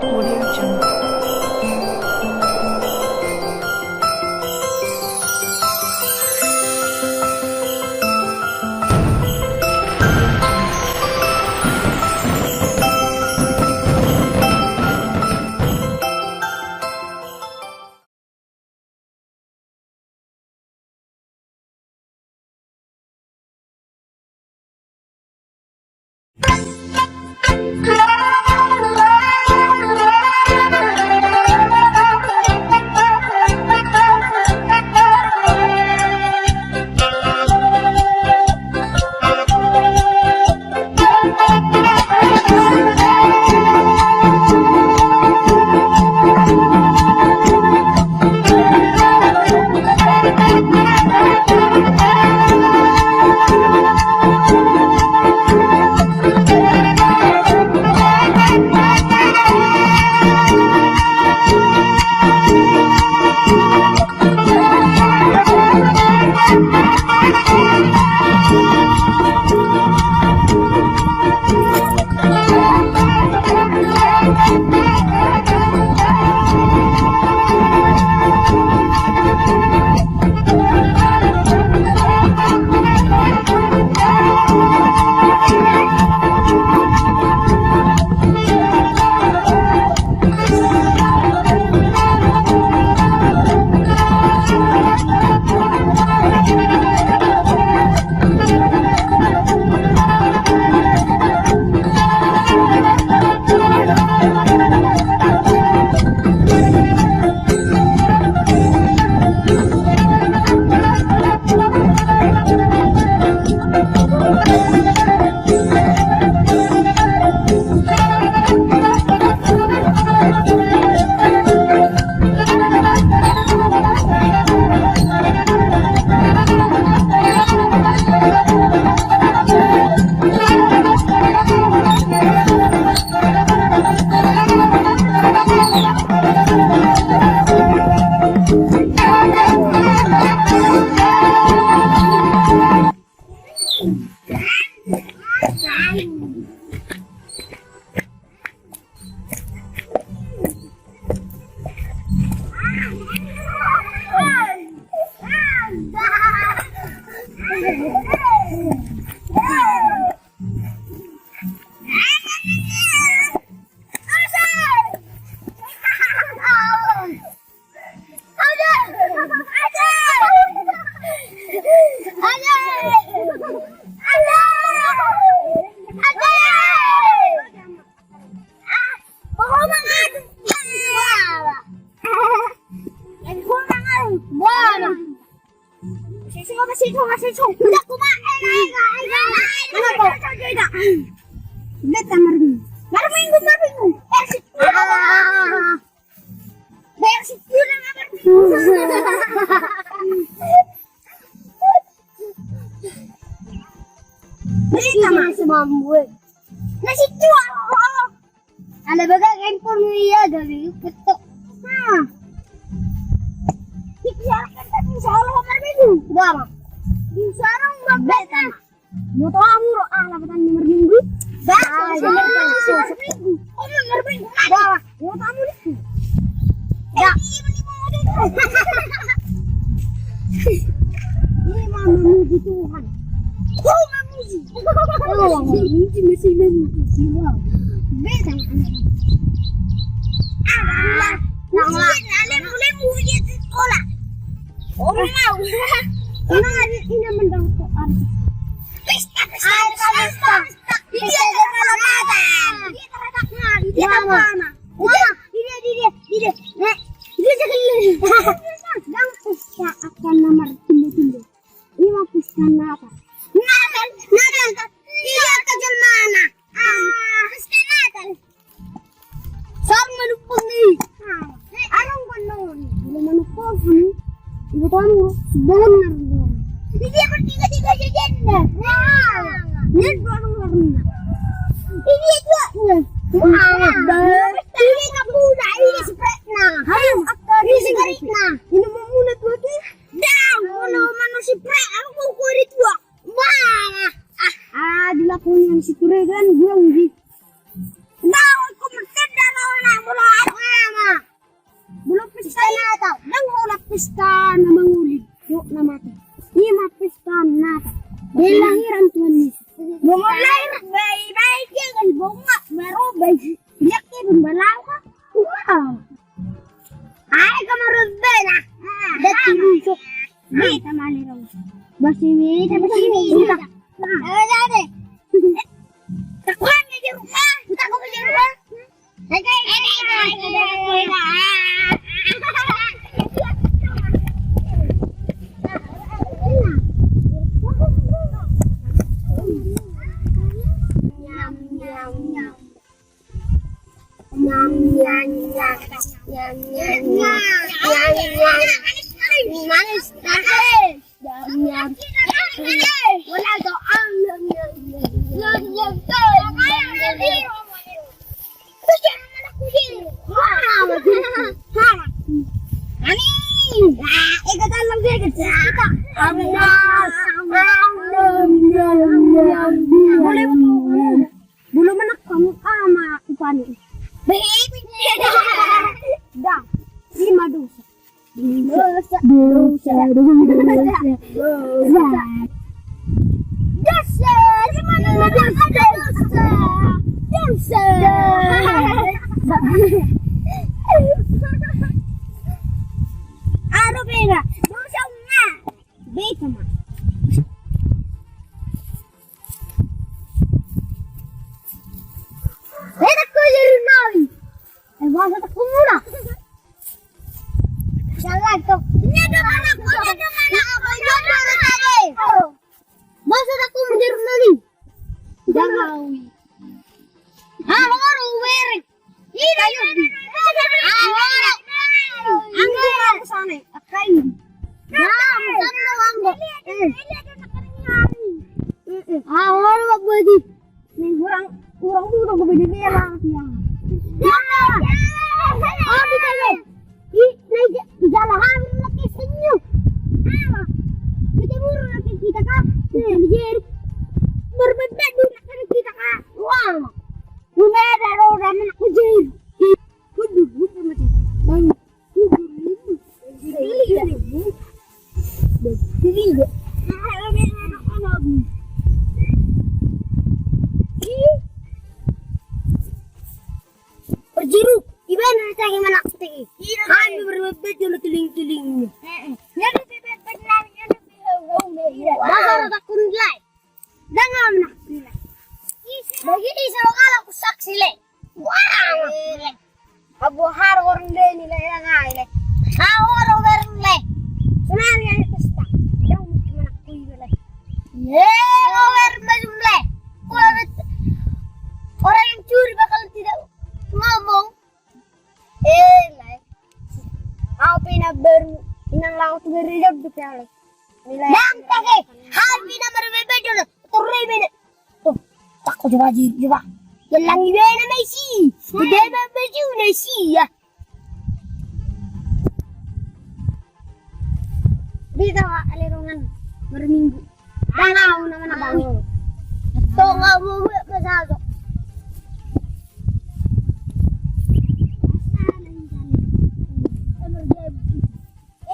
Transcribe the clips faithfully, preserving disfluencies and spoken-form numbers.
Audio Jungle. Beta marminggu. Marminggu, marminggu. Eh, si-, ah. Bayar si Tura, marminggu. Beta ma. Masih mambu, eh. Masih tua. Ala baga handphone ia gabe ketok. Nah. Insya Allah, insya Allah, marminggu. Bama. Insya Allah, beta. Mau tahu kamu, ah, lapatan nomor minggu? Bah, ah, nomor minggu. Oh, nomor minggu. Bah, mau tahu minggu? Ya. Ini mau memuji Tuhan. Oh, memuji. Oh, memuji, masih memuji. Beta. Ah, nah, nah, nah. Mulai, mulai, mulai sekolah. Oh, mau. Emang ada ini mendapat artis. Pesta, pesta, pesta, pesta. Di dia ada malam. Di dia ada malam. Di dia ada malam. Di dia, di dia, di dia. Nek, di dia jaga dulu. Bang, pesta akan nomor tunggu-tunggu. Ini mau pesta Natal. Natal, Natal. Iya, ke mana? Ah, pesta Natal. Saur manumpang ni. Arang konon. Bila manumpang ni. Ibu tamu, sebenarnya. Ini dia bertiga-tiga jajan dah. Wah. Ini dua orang. Ini dua. Wah. Ini kapuda, ini Sprite nah. Ayo, ini sigaret nah. Ini mau muna tuh. Dah, kalau mana Sprite, aku mau kuari tua. Wah. Ah, di lapangan si Turegan bilang di. Dah, aku mercanda lawan aku. Pesta na mangulin, dohot na mate. Ima pesta nata. Di lahiran Tuhan Yesus. Bongot lahir, baik-baik ya kan, bongot baru baik. Lihat ke pembalau kan. Wow. Ai kamu rubena. Dati busuk. Beta mali dong. Basi beta, basi beta. Ada deh. Takuan ke rumah. Takut ke rumah. Boleh. Bulu manang kamu ama aku pani. Dah, lima dosa. Dosa, dosa, dosa, dosa. Dosa, lima dosa, dosa. Dosa. Aro beda. Dosa enggak. Beta ma. Beta ko jadi nawi. Eh, bahasa tak kumura. Salah tu. Ini ada mana? Ini ada mana? Apa ini ada mana? Bahasa tak kumura nawi. Jangan. Ah, baru bereng. Ina, ina, ina, ina. Anggo, anggo, anggo sana. Akai. Nah, sana lo anggo. Eh. Eh, eh. Ah, lo buat di. Nih, kurang, kurang tuh, tuh, gede-gede lah, siang. Ya. Oh, di sana. Ih, na ija, ija lahan lagi senyum. Ama. Kita burung lagi kita kah? Kita lihat. Berbeda dulu lagi kita kah? Wah. Guna ada roda mana kucing. Kudu, kudu mati. Bang. Kudu, kudu. Jadi, jadi. Jadi, jadi. Ih. Berjeruk, iba na cagi mana tegi. Kami berbebet jolo tiling-tiling. Heeh. Dia lebih bebet lagi, dia lebih hau-hau dari dia. Dasar takun lai. Jangan nak bilang. Bagi di solo kalau aku saksi le. Wah. Abu har orang dia ni le, yang ai le. Har orang le. Senang ya pesta. Jangan mungkin aku iba le. Ye, orang bajum le. Orang yang curi bakal tidak ngomong. Eh, lai. Au pe na baru, inang laut tu beri jam tu piala. Nilai. Bang, tege. Hal pe na baru bebe dulu. Terus bebe. Tuh, tak kau coba ji, coba. Yang langi bebe na isi. Bebe na baju na isi ya. Bisa, Wak, ale ruangan berminggu. Tanau nama na bang. Tong au mau buat ke satu.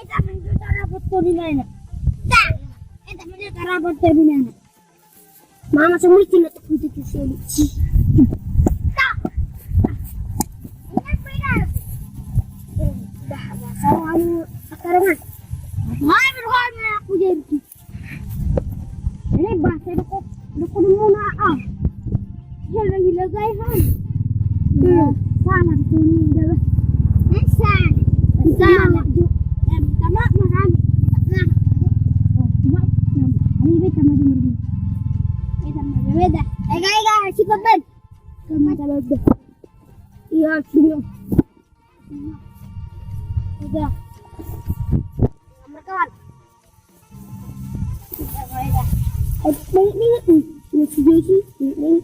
Eta menjuta rapat to di mana? Eta menjuta rapat to di mana? Mama semua cina tak kudu tu sini. Tak. Bah, bah, sama anu akarangan. Mana berhormat aku jadi. Ini bahasa doko, doko di mana ah? Dia lagi lagai han. Hmm. Sana di sini dah. Sana. Sana. Yang pertama makan. Nah. Oh, cuma yang ini beda sama di mana? Beda sama beda. Eh, guys, guys, si Beben. Sama ada beda. Iya, sini. Udah. Nomor kawan. Udah, udah. Eh, balik nih, nih. Ya, sudah sih. Balik nih.